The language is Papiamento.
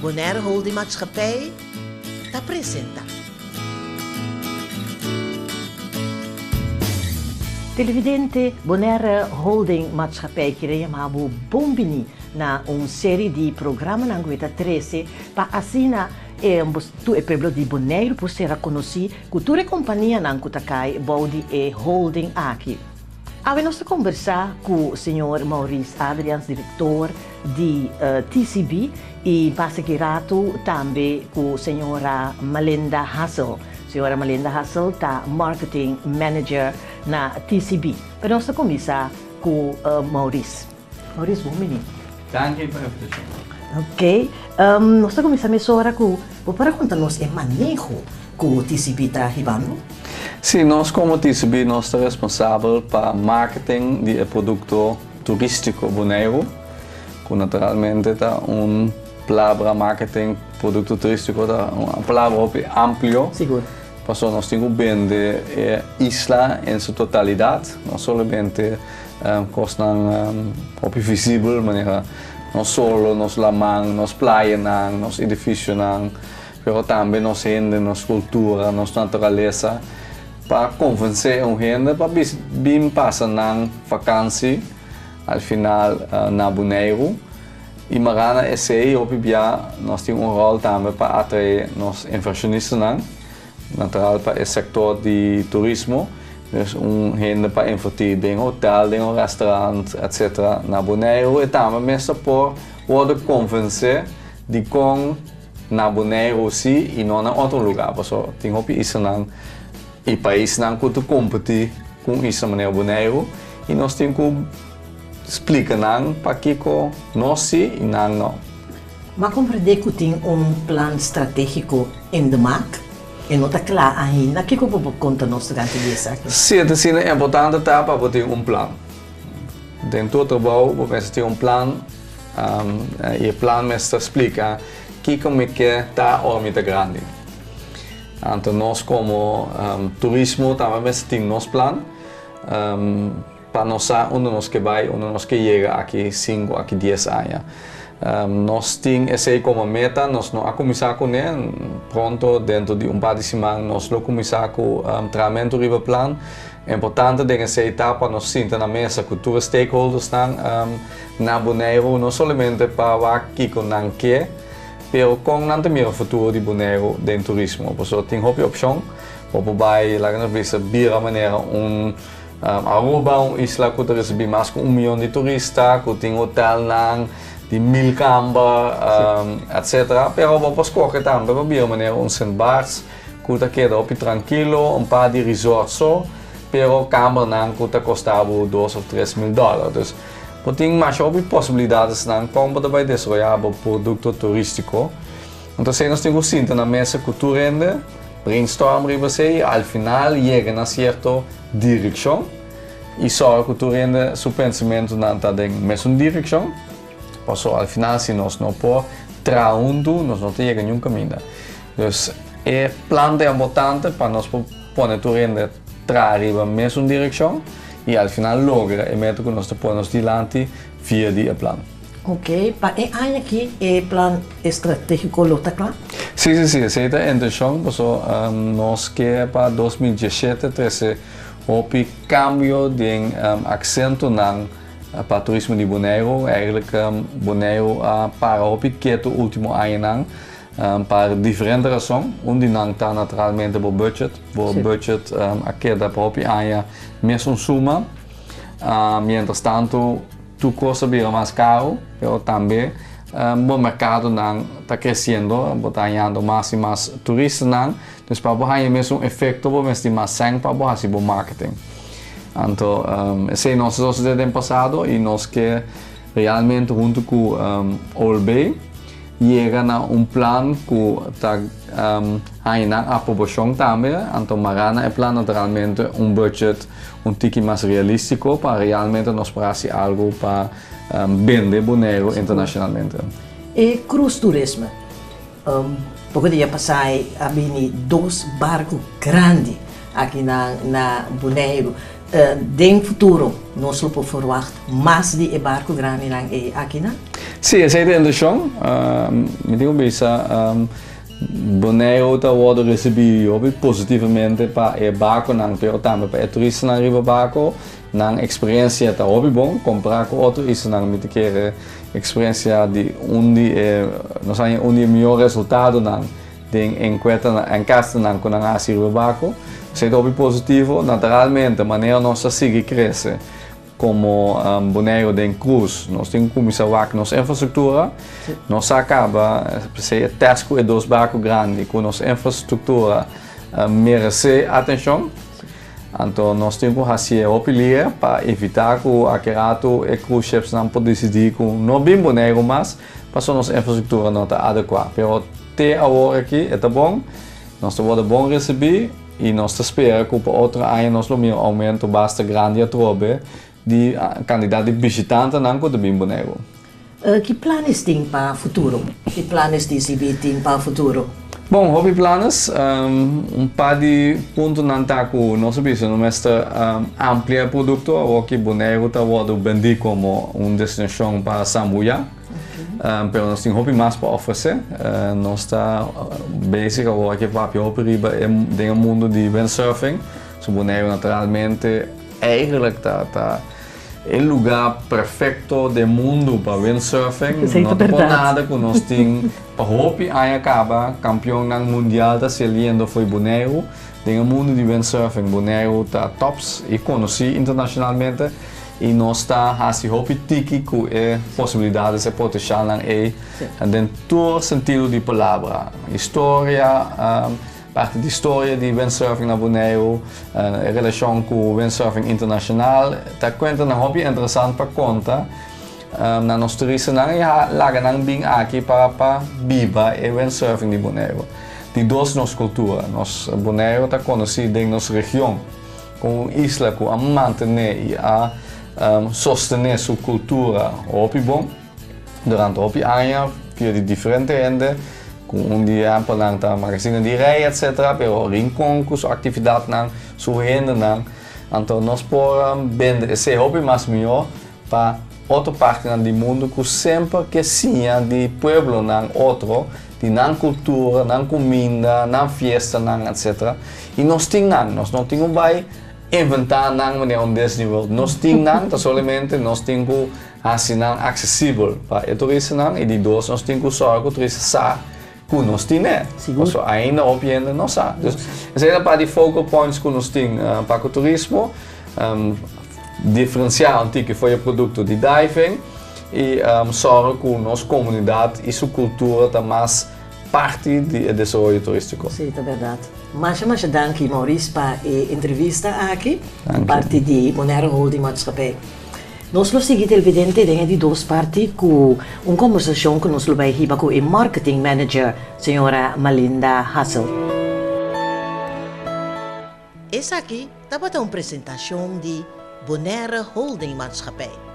Bonaire Holding Maatschappij ta presenta. Televidente, Bonaire Holding Maatschappij kier a yama bo bon bini na un seri di programanan ku e ta trese pa asina e tur e pueblo di Boneiru por sera konosí ku tur e kompanianan ku ta kai bou di e holding aki. Awe nos ta kombersá ku señor Maurice Adriaans, direktor di TCB i pasa ki ratu tambe ku señora Malinda Hassel. Señora Malinda Hassel ta Marketing Manager na TCB. Pero nos ta kuminsá ku Maurice. Maurice, bon bini. Danki pa invitashon. Ok. Nos ta kuminsá mesora ku bo por a konta nos e maneho ku TCB ta hibando? Sí, nos komo TCB nos ta responsabel pa marketing di e produkto Turístiko Boneiru, ku naturalmente ta un palabra marketing, produkto turístiko ta un palabra hopi amplio. Sigur. Pasobra nos tin ku bende e isla en su totalidat, no solamente kosnan hopi visibel manera nos solo, nos laman, nos playanan, nos edifisionan, pero tambe nos hende, nos kultura, nos naturalesa. Pa konvensé un hende pa bin pasa nan vakansi al final na Boneiru i mará na esei hopi bia nos tin un ròl tambe pa atraé nos invershonistanan, natural pa e sektor di turismo, dus un hende pa invertí den hotel, den un restaurant etcetera na Boneiru e tambe mester por wòrdu konvensé dikon Na Boneiru si i no na otro lugá, pasobra tin hopi islanan i paisnan ku ta kompetí ku un isla manera Boneiru i nos tin ku splika nan pakiko nos si i nan no. M'a komprendé ku tin un plan stratégiko in de maak, e no ta kla ainda. Kiko bo por konta nos tokante di esaki? Si, e ta asina importante ta pa bo tin un plan. Den tur trabou bo mester tin un plan i e plan mester splika kiko mi ke ta ora mi ta grandi. Anto nos komo turismo tambe mester tin nos plan pa nos sa unda nos ke bai, unda nos ke yega aki sinku, aki dies aña. Nos tin esei komo meta, nos no a kuminsá kuné, pronto dentro di un par di siman nos lo kuminsá ku trahamentu riba plan. Importante den esei ta pa nos sinta na mesa ku tur e stakeholdersnan na Boneiru, no solamente pa wak kiko nan ke, pero kon nan ta mira futuro di Boneiru den turismo. Pasobra tin hopi opshon, bo por bai, laga nos bisa, bira manera un Aruba, un isla ku ta risibí mas ku un miyon di turista, ku tin hotelnan di mil kamber, etcetera. Pero bo por skohe tambe pa bira manera un Sint Barts. Ku ta keda hopi trankilo, un par di resort so, pero kamernan ku ta kosta bo dos of 3000 dòler. Dus bo tin masha hopi posibilidadesnan kon bo ta bai desaroyá bo produkto turístiko. Entonces esei nos tin ku sinta na mesa ku tur hende, brainstorm riba esei i al final yega na sierto direkshon i sòru ku tur hende su pensamentunan ta den mesun direkshon. Pasobra al final si nos no por traha huntu nos no ta yega niun kaminda. Dus e plan ta importante pa nos por pone tur hende traha riba mesun direkshon i al final logra e meta ku nos ta pone nos dilanti via di e plan. Ok, pa e aña aki e plan estratégiko lo ta kla? Sí, sí, sí, esei ta e intenshon pasobra nos ke pa 2017 trese hopi kambio den aksentonan pa turismo di Boneiru. Eigenlijk Boneiru a para hopi ketu ultimo añanan. Pa diferente rason. Un di nan ta naturalmente bo budget. Bo budget a keda pa hopi aña mesun suma. Mientras tanto tur kos a bira mas karu, pero tambe bo merkadonan ta kresiendo, bo ta hañando mas i mas turistanan. Dus pa bo haña mesun efekto bo mester mas sèn pa bo hasi bo marketing. Anto esei nos a sosode den pasado i nos ke realmente huntu ku Old Bay Yega na un plan ku ta haña nan aprobashon tambe, anto mará na e plan naturalmente un budget un tiki mas realístiko pa realmente nos por hasi algu pa bende Boneiru internashonalmente. E cruise turisme, poko dia pasá a bini dos barku grandi aki na Boneiru. Den futuro nos lo por ferwagt mas di e barku grandinan ei akinan? Sí, esei ta e intenshon. Mi tin ku bisa Boneiru ta wòrdu risibí hopi positivamente pa e barkonan pero tambe pa e turistanan riba barko. Nan eksperensia ta hopi bon kompará ku otro islanan. Mi ta kere eksperensia di un di e nos haña un di e mihó resultadonan den enkuestanan enkastanan ku nan hasi riba barko. Esei ta hopi positivo. Naturalmente manera nos ta sigui krese Komo Boneiru den krus nos tin ku kuminsá wak nos infrastruktura. Nos a kaba p'esei e tèst ku e dos barku grandi ku nos infrastruktura meresé atenshon. Anto nos tin ku hasié hopi lihe pa evitá ku aki ratu e cruise shipsnan por disidí ku no bin Boneiru mas pasobra nos infrastruktura no ta adekuá. Pero te awor aki e ta bon, nos ta wòrdu bon risibí. I nos ta spera ku pa otro aña nos lo mira un oumento basta grandi atrobe di kantidat di bishitantenan ku ta bin Boneiru. Ki planes tin pa futuro? Ki planes DCB tin pa futuro? Bon, hopi planes. Un par di puntonan ta ku nos a bisa no mester amplia e produkto. Awor ki Boneiru ta wòrdu bendí komo un destinashon pa sambuyá. Pero nos tin hopi mas pa ofresé. Nos ta bezig awor aki papia hopi riba e den e mundo di windsurfing. So Boneiru naturalmente eigenlijk ta ta e lugar perfecto den mundo pa windsurfing. Esei ta No ta por berdad. nada ku nos tin pa hopi aña kaba kampionnan mundial ta saliendo fo'i Boneiru. Den e mundo di windsurfing Boneiru ta tops i konosí internashonalmente. I nos ta hasi hopi tiki ku e posibilidatnan, e potenshalnan ei den tur sentido di palabra. Historia, parti di historia di windsurfing na Boneiru, e relashon ku windsurfing internashonal, ta kuentanan hopi interesant pa konta na nos turistanan i laga nan bin aki pa pa biba e windsurfing di Boneiru. Di dos nos kultura, nos Boneiru ta konosí den nos region. Ku un isla ku a mantené i a sostené su kultura hopi bon durante hopi aña via di diferente hende, ku un di ehèmpelnan ta Magasina di Rei etsetera, pero Rincon ku su aktividatnan, su hendenan, anto nos por bende esei hopi mas mihó pa otro partinan di mundu ku semper ke siña di pueblonan otro, di nan kultura, nan kuminda, nan fiestanan, etsetera. I nos tin nan, nos no tin ku bai inventá nan manera un Disney World. Nos tin nan, ta solamente nos tin ku hasi nan aksesibel pa e turistanan i di dos nos tin ku sòru ku turista sa ku nos tin'é. Sigur. Pasobra ainda hopi hende no sa. Dus esei ta par di focal points ku nos tin pa ku turismo. Diferensiá un tiki for e produkto di diving i sòru ku nos komunidat i su kultura ta mas parti di e desaroyo turístiko. Sí, ta bèrdat. Masha masha danki Maurice pa e entrevista aki Danki. parti di Bonaire Holding Maatschappij. Nos lo sigui televidente den e di dos parti ku un kombersashon ku nos lo bai hiba ku e marketing manager señora Malinda Hassel. Esaki tabata un presentashon di Bonaire Holding Maatschappij.